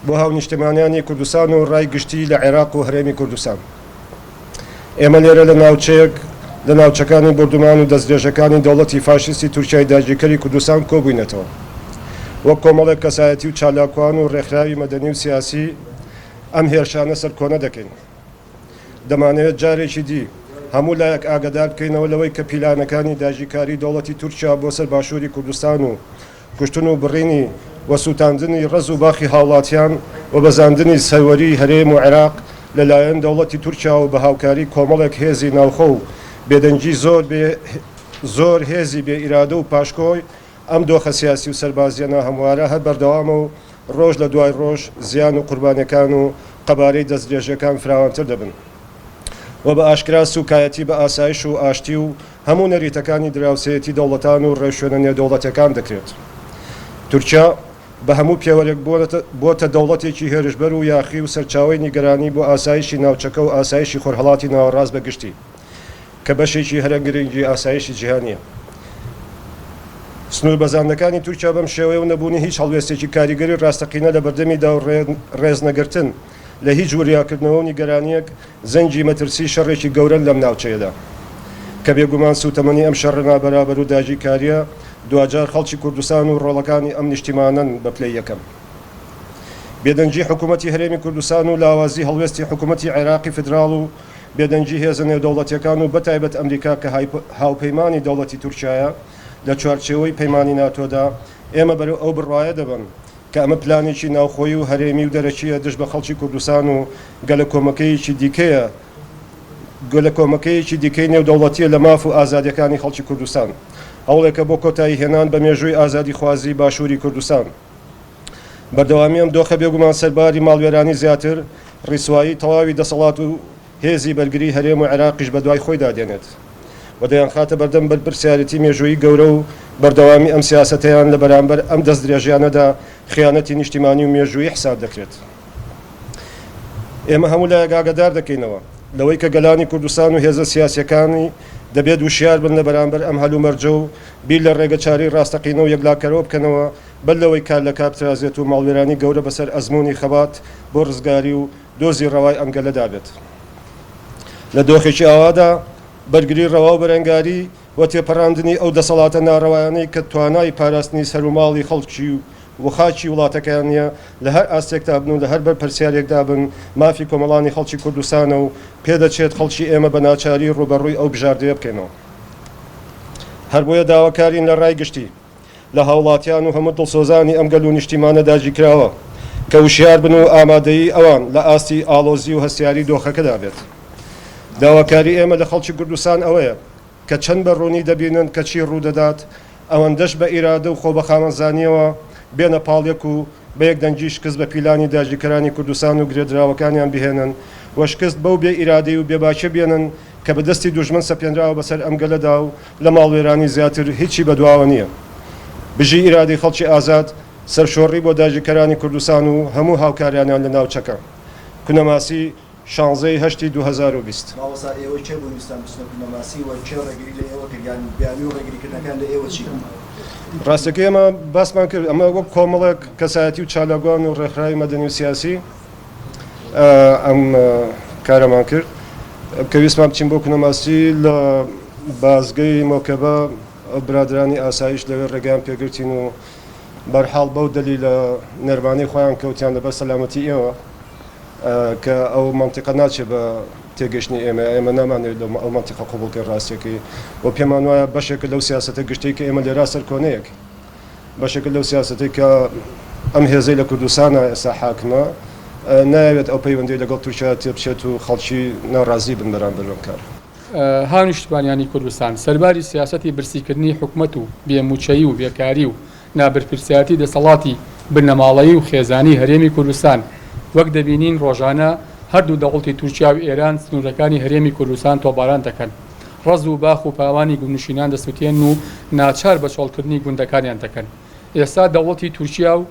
بۆ هاونیشتمانیانی کوردستان و ڕای گشتی لە عێراق و هەرێمی کوردستان. ئێمە لێرە لە ناوچەیەک لە ناوچەکانی بۆردومان و دەستدرێژەکانی دەوڵەتی فاشیستی تورکیای داگیرکەری کوردستان کۆبووینەتەوە. وەک کۆمەڵێک کەسایەتی و چالاکوان و ڕێکخراوی مەدەنی و سیاسی ئەم هێرشانە سەرکۆنە دەکەین. دەمانەوێت جارێکی دی هەموو لایەک ئاگەدار بکەینەوە لەوەی کە پیلانەکانی داگیرکاری دەوڵەتی تورکیا بۆ سەر باشووری کوردستان و کوشتن و بڕینی و سووتاندنی ڕەز و باخی هاوڵاتیان و بەزاندنی سەروەریی هەرێم و عێراق لە لایەن دەوڵەتی تورکیاوە بە هاوکاری کۆمەڵێک هێزی ناوخۆ و بێدەنگی زۆر بێ زۆر هێزی بێ ئیرادە و پاشکۆی ئەم دۆخە سیاسی و سەربازییە ناهەموارە هەر بەردەوامە و ڕۆژ لە دوای ڕۆژ زیان و قوربانیەکان و قەبارەی دەستدرێژیەکان فراوانتر دەبن و بە ئاشکرا سوکایەتی بە ئاسایش و ئاشتی و هەموو نەریتەکانی دراوسێیەتی دەوڵەتان و ڕێوشوێنە نێودەوڵەتیەکان دەکرێت. تورکیا بە هەموو پێوەرێک بۆتە دەوڵەتێکی هێرشبەر و یاخی و سەرچاوەی نیگەرانی بۆ ئاسایشی ناوچەکە و ئاسایشی خۆرهەڵاتی ناوەڕاست بە گشتی. کە بەشێکی هەرە گرنگی ئاسایشی جیهانییە. سنووربەزاندنەکانی تورکیا بەم شێوەیە و نەبوونی هیچ هەڵوێستێکی کاریگەری ڕاستەقینە لە بەردەمیدا و ڕێزنەگرتن لە هیچ وریاکردنەوە و نیگەرانییەک زەنگی مەترسی شەڕێکی گەورەن لەم ناوچەیەدا کە بێگومان سووتەمەنی ئەم شەڕە نابەرابەر و داگیرکارییە دواجار خەڵکی کوردستان و ڕۆڵەکانی ئەم نیشتیمانەن بە پلەی یەکەم. بێدەنگی حکوومەتی هەرێمی کوردستان و لاوازی هەڵوێستی حکوومەتی عێراقی فیدراڵ و بێدەنگی هێزە نێودەوڵەتیەکان و بەتایبەت ئەمریکا کە هاوپەیمانی دەوڵەتی تورکیایە لە چوارچێوەی پەیمانی ناتۆدا، ئێمە بەرەو ئەو بڕوایە دەبەن کە ئەمە پلانێکی ناوخۆیی و هەرێمی و دەرەکییە دژ بە خەڵکی کوردستان و گەلەکۆمەکەیەکی دیکەیە گەلەکۆمەکەیەکی دیکەی نێودەوڵەتییە لە ماف و ئازادیەکانی خەڵکی کوردستان. هەوڵێکە بۆ کۆتایی هێنان بە مێژووی ئازادیخوازی باشووری کوردستان. بەردەوامی ئەم دۆخە بێگومان سەرباری ماڵوێرانی زیاتر، ڕیسوایی تەواوی دەسەڵات و هێزی بەرگری هەرێم و عێراقیش بەدوای خۆیدا دێنێت و دەیانخاتە بەردەم بەرپرسیارێتی مێژوویی گەورە و بەردەوامی ئەم سیاسەتەیان لە بەرامبەر ئەم دەستدرێژیانەدا خیانەتی نیشتیمانی و مێژوویی حساب دەکرێت. ئێمە هەموو لایەک ئاگادار دەکەینەوە لەوەی کە گەلانی کوردستان و هێزە سیاسیەکانی دەبێت وشیار بن لە بەرامبەر ئەم هەلومەرجە و بیر لە ڕێگەچارەی ڕاستەقینە و یەکلاکەرەوە بکەنەوە بەر لەوەی کار لە کار بترازێت و ماڵوێرانی گەورە بەسەر ئەزموونی خەبات بۆ ڕزگاری و دۆزی ڕەوای ئەم گەلەدا بێت. لە دۆخێکی ئاوادا بەرگری ڕەوا و بەرەنگاری و تێپەڕاندنی ئەو دەسەڵاتە ناڕەوایانەی کە توانای پاراستنی سەر و ماڵی خەڵکی و خاکی وڵاتەکەیان نییە لە هەر ئاستێکدا بن و لە هەر بەرپرسیارێکدا بن مافی کۆمەڵانی خەڵکی کوردستانە و پێدەچێت خەڵکی ئێمە بە ناچاری ڕووبەڕووی ئەو بژاردەیە بکەینەوە. هەربۆیە داواکارین لە ڕای گشتی، لە هاوڵاتیان و هەموو دڵسۆزانی ئەم گەل و نیشتیمانە داگیرکراوە کە وشیار بن و ئامادەیی ئەوان لە ئاستی ئاڵۆزی و هەستیاری دۆخەکەدا بێت. داواکاری ئێمە لە خەڵکی کوردستان ئەوەیە کە چەند بە ڕوونی دەبینن کە چی ڕوودەدات ئەوەندەش بە ئیرادە و خۆبەخاوەنزانییەوە بێنە پاڵ یەک و بە یەکدەنگی شکست بە پیلانی داگیرکەرانی کوردستان و گرێدراوەکانیان بهێنن و شکست بەو بێ ئیرادەی و بێباکیە بێنن کە بە دەستی دوژمن سەپێنراوە بەسەر ئەم گەلەدا و لە ماڵوێرانی زیاتر هیچی بەدواوە نییە. بژی ئیرادەی خەڵکی ئازاد، سەرشۆڕی بۆ داگیرکەرانی کوردستان و هەموو هاوکارانیان لە ناوچەکە. کونەماسی، شانزە ی هەشتی 2020. مامۆستا ئێوە کێ بوون ویستتان بچنە کونەماسی و کێ ڕێگری لە ئێوە کرد یان بیانووی ڕێگریکردنەکان لە ئێوە چی بوو؟ ڕاستەکەی ئێمە باسمان کرد ئەمە وەک کۆمەڵێک کەسایەتی و چالاکوان و ڕێکخراوی مەدەنی و سیاسی ئەم کارەمان کرد کە ویستمان بچین بۆ کونەماسی لە بازگەی مۆکەبە برادرانی ئاسایش لەوێ ڕێگەیان پێگرتین و بەرحاڵ بەو دەلیلە نەرمانەی خۆیان کەوتیان لەبەر سەلامەتی ئێوە کە ئەو مەنتیقە ناچێ بە تێگەشتنی ئێمە ئێمە نامانەوێت لەو ئەو مەنتیقە قبوڵکەین ڕاستیەکەی و پێمان وایە بەشێکە لەو سیاسەتە گشتەی کە ئێمە لێرا سەرکۆنەیەک بەشێکە لەو سیاسەتەی کە ئەم هێزەی لە کوردستانە ئێستا حاکمە نایەوێت ئەو پەیوەندی لەگەڵ تورکیا تێبچێت و خەڵکی ناڕازی بن بەرامبەر بەم کارە. هاونیشتمانیانی کوردستان، سەرباری سیاسەتی برسیکردنی حکومەت و بێ موچەیی و بێکاری و نابەرپرسیارەتی دەسەڵاتی بنەماڵەیی و خێزانی هەرێمی کوردستان، وەک دەبینین ڕۆژانە هەردوو دەوڵتی تورکیا و ئێران سنورەکانی هەرێمی کوردستان تۆپباران دەکەن، ڕەز و باخ و پاوانی گوندنشینان دەسوتێنن و ناچار بە چۆڵکردنی گوندەکانیان دەکەن. ئێستا دەوڵەتی تورکیا و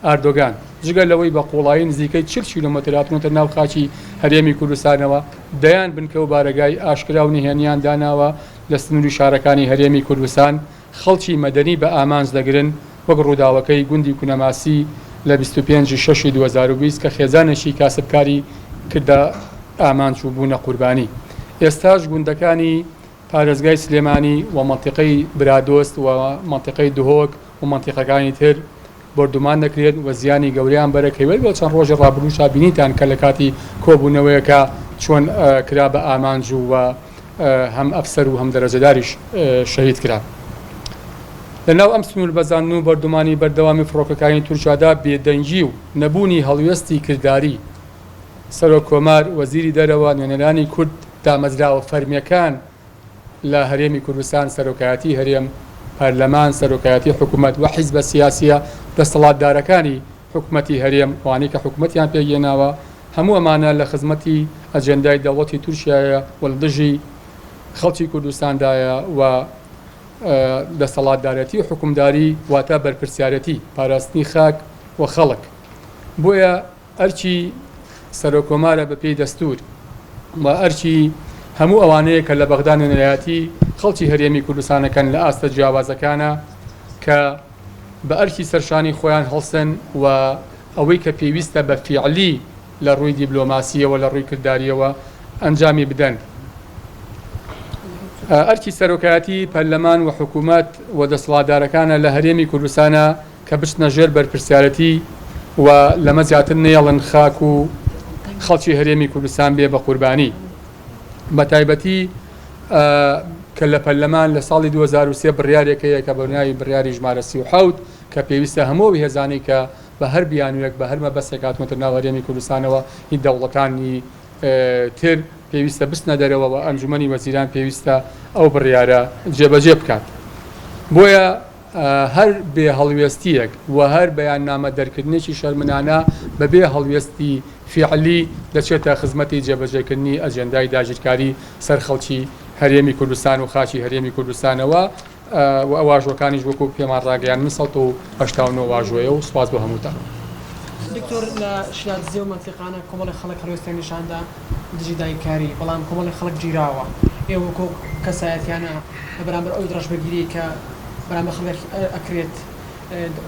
ئاردۆگان، جگە لەوەی بە قوڵایی نزیکەی 40 کیلۆمەتر هاتوونەتە ناو خاکی هەرێمی کوردستانەوە، دەیان بنکە و بارەگای ئاشکرا و نهێنییان داناوە لە سنووری شارەکانی هەرێمی کوردستان، خەڵکی مەدەنی بە ئامانج دەگرن، وەک ڕووداوەکەی گوندی کونەماسی لە 25 ی شەشی 2020 کە خێزانێکی کاسبکاری کردە ئامانج و بوونە قوربانی. ئێستاش گوندەکانی پارێزگای سلێمانی و مەنتیقەی برادۆست و مەنتیقەی دهۆک و مەنتیقەکانی تر بۆردومان دەکرێت و زیانی گەورەیان بەرەکەوێت و چەند ڕۆژی ڕابردووشا بینیتان کە لە کاتی کۆبوونەوەیەکا چۆن کرا بە ئامانج و هەم ئەفسەر و هەم دەرەجەداریش شەهید کران. لە ناو ئەم سنووربەزاندن و بۆردومانی بەردەوامی فڕۆکەکانی تورکیادا بێدەنگی و نەبوونی هەڵوێستی کرداری سەرۆک کۆمار، وەزیری دەرەوە، نوێنەرانی کورد، دامەزراوە فەرمییەکان لە هەرێمی کوردستان، سەرۆکایەتی هەرێم، پەرلەمان، سەرۆکایەتی حکومەت و حیزبە سیاسییە دەستەڵاتدارەکانی حکومەتی هەرێم، ئەوانەی کە حکومەتیان پێکهێناوە، هەموو ئەمانە لە خزمەتی ئەجێندای دەوڵەتی تورکیایە و لە دژی خەڵکی کوردستاندایە و دەستەڵاتدارێتی و حوکمداری واتە بەرپرسیارێتی پاراستنی خاک و خەڵک. بۆیە ئەرکی سەرۆک کۆمارە بە پێی دەستوور و ئەرکی هەموو ئەوانەیە کە لە بەغدا نوێنەرایەتی خەڵکی هەرێمی کوردستان ئەکەن لە ئاستە جیاوازەکانە کە بە ئەرکی سەرشانی خۆیان هەڵسن و ئەوەی کە پێویستە بە فیعلی لە ڕووی دیبلۆماسییەوە لە ڕووی کردارییەوە ئەنجامی بدەن. ئەرکی سەرۆکایەتی پەرلەمان و حکوومەت و دەسەڵاتدارەکانە لە هەرێمی کوردستانە کە بچنە ژێر بەرپرسیارەتی و لەمە زیاتر نەیەڵن خاک و خەڵکی هەرێمی کوردستان بێ بە قوربانی بە تایبەتی کە لە پەرلەمان لە ساڵی 2023 بڕیارێک هەیە کە بە ناوی بڕیاری ژمارە 37 کە پێویستە هەموو ئەو هێزانەی کە بە هەر بیانوویەک بە هەر مەبەستێک هاتوونەتە ناو هەرێمی کوردستانەوە هی دەوڵەتانی تر پێویستە بچنە دەرەوە و ئەنجومەنی وەزیران پێویستە ئەو بڕیارە جێبەجێ بکات بۆیە هەر بێ هەڵوێستییەک و هەر بەیاننامە دەرکردنێکی شەرمنانە بە بێ هەڵوێستی فیعلی دەچێتە خزمەتی جێبەجێکردنی ئەجێندای داگیرکاری سەر خەڵکی هەرێمی کوردستان و خاکی هەرێمی کوردستانەوە و واژۆکانیش وەکو پێمان ڕاگەیاندن 189 واژۆیە و سوپاس بۆ هەمووتان. دکتۆر لە شیلادزێ و مەنتیقانە کۆمەڵێک خەڵک هەڵوێستیان نیشاندا دژی داگیرکاری، بەڵام کۆمەڵێک خەڵک گیراوە، ئێوە وەکو ئەو کەسایەتیانە لە بەرامبەر ئەو ڕەشبگیریەی کە بەرامبەر خەڵک ئەکرێت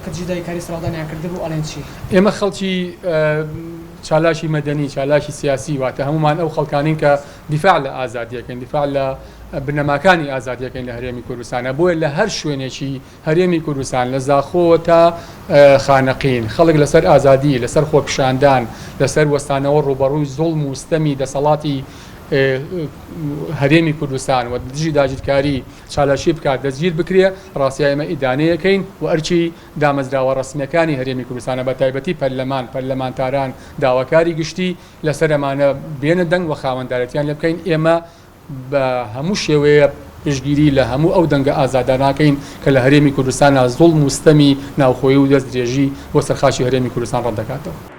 کە دژی داگیرکاری سەرهەڵدانیان کردبوو ئەڵێن چی؟ ئێمە خەڵکی چالاکی مەدەنی، چالاکی سیاسی، واتە هەموومان ئەو خەڵکانەین کە دیفاع لە ئازادی ئەکەین، دیفاع لە بنەماکانی ئازادی ئەکەین لە هەرێمی کوردستانا، بۆیە لە هەر شوێنێکی هەرێمی کوردستان لە زاخۆوە تا خانەقین، خەڵک لەسەر ئازادی، لەسەر خۆپیشاندان، لەسەر وەستانەوە ڕووبەڕووی زوڵم و ستەمی دەسەڵاتی هەرێمی کوردستان و دژی داگیرکاری چالاکی بکات دەستگیر بکرێ، ڕاستیا ئێمە ئیدانەی ئەکەین و ئەرکی دامەزراوە ڕەسمییەکانی هەرێمی کوردستانە بەتایبەتی پەرلەمان، پەرلەمانتاران، داواکاری گشتی لەسەر ئەمانە بێنە دەنگ و خاوەندارێتیان لێ بکەین، ئێمە بە هەموو شێوەیە پشتگیری لە هەموو ئەو دەنگە ئازادانە ئەکەین کە لە هەرێمی کوردستانا زوڵم و ستەمی ناوخۆیی و دەست درێژی بۆ سەر خاکی هەرێمی کوردستان ڕەت دەکاتەوە.